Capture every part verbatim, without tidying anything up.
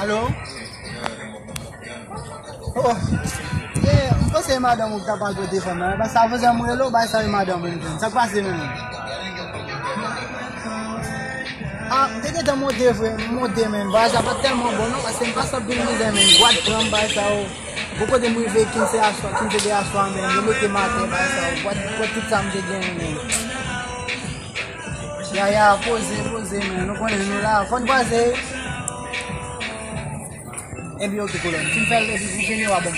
Alo? Oh, yeah, m panse e madanm ou ki t ap pale pou telefòn nan. Sa fè m rele w, bay sa e madanm ou m jwenn. Sa k pase menm? Ah, m te gentan monte vre, m monte menm. Bagay sa pa t tèlman bon non, paske m pase anpil mizè menm. Gwad pran m, bagay sa yo. Bon kote m rive, kin se aswa, kin se de aswa menm. Yo mete m atè, bagay sa yo. Gwad pran tout sa m te genyen menm. Yaya, poze, poze, men. Nou konnen nou la. Fò n kwaze. Epi, oke, kolòn. Si m fè l, epi, si m fini, w a bon.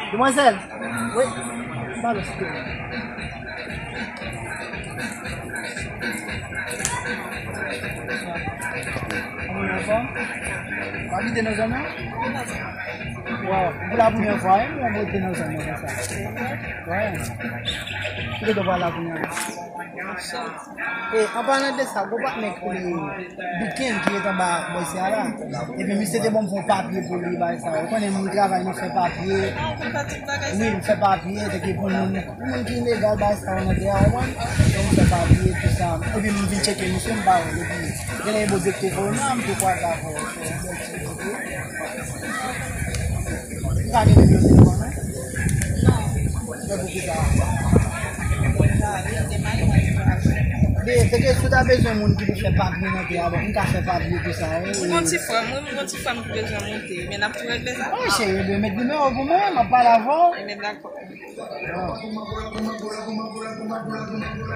Demwazèl. Demwazèl. Wi. Pardon, excusez-moi. Kòman w anfòm? W abite nan zòn nan? Waw, pou la premyè fwa, wi, mwen abite nan zòn nan konsa. Wi. Ki kote w pral la kounye a? E, an palan de sa, gwo patnè ki rele Bouken ki ret anba bò isi a la. Epi misye te ban m fè yon papye pou li, bagay sa. Ou konnen moun travay nan fè papye. Wi, m fè papye, te gen pou moun, pou moun ki ilegal, bagay sa yo nan tè a, ou konprann? Donk, m fè papye, tout sa. Epi m vin tcheke misye, m pa wè l. Epi, genlè e bo direktè korona, m te kwaze avè w. M ka gen nimewo telefòn ou? Non. Se poukisa? Be, se ke si w ta bezwen moun ki pou fè papye nan tè a, bon, m ka fè papye pou sa, wi. Mwen gon ti frè m, wi, mwen gon ti frè m ki bezwen monte, men n ap tou regle sa. Wi, cheri, be, met nimewo pou mwen, m ap pale avè w. Ebyen, dakò.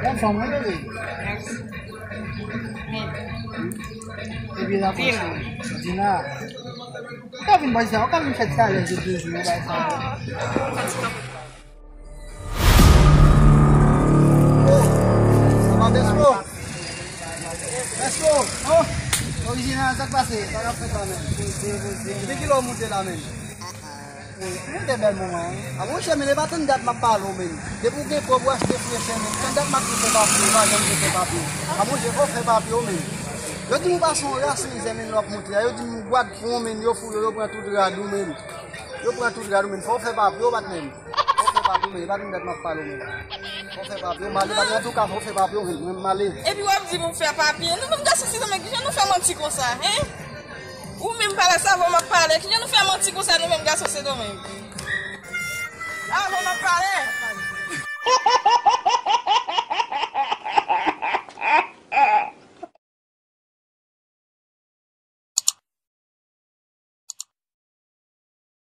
Bon fanm, wi, bebe. Mèsi. Epi la, Dina. Ou ka vin bò isi a, ou ka vin fè ti alèz de de jou, bagay sa. Oh, sa va, Bespo? Bespo, oh, orijinal, sa k pase? Sa k ap fèt la menm? Poze, poze. Depi kilè w moute la menm? Mwen te bèl moman, wi. A monchè, men e pa tann dat m ap pale w, men. Depi w gen kòb, w achte frechè, men. Tann dat m ap di fè papye, w pa janm vle fè papye. A monchè, fò w fè papye w, men. Yo di m ou pa se yon ras mizè, men, lè w ap monte a. Yo di m gwad pran w, men. Yo fouye w, yo pran tout rad ou, men. Yo pran tout rad ou, men. Fò w fè papye w, patnè m. Fò w fè papye w, men. E pa tann dat m ap pale w, men. Fò w fè papye w, m ale, patnè, antouka, fò w fè papye w, men. Mwen, m ale. Epi w ap di m ou fè papye. Nou menm gason se zanmi, kijan nou fè manti konsa, en? Ou menm pale sa, avè w m ap pale. Kijan nou fè manti konsa, nou menm gason Sendomeng? Avè w m ap pale.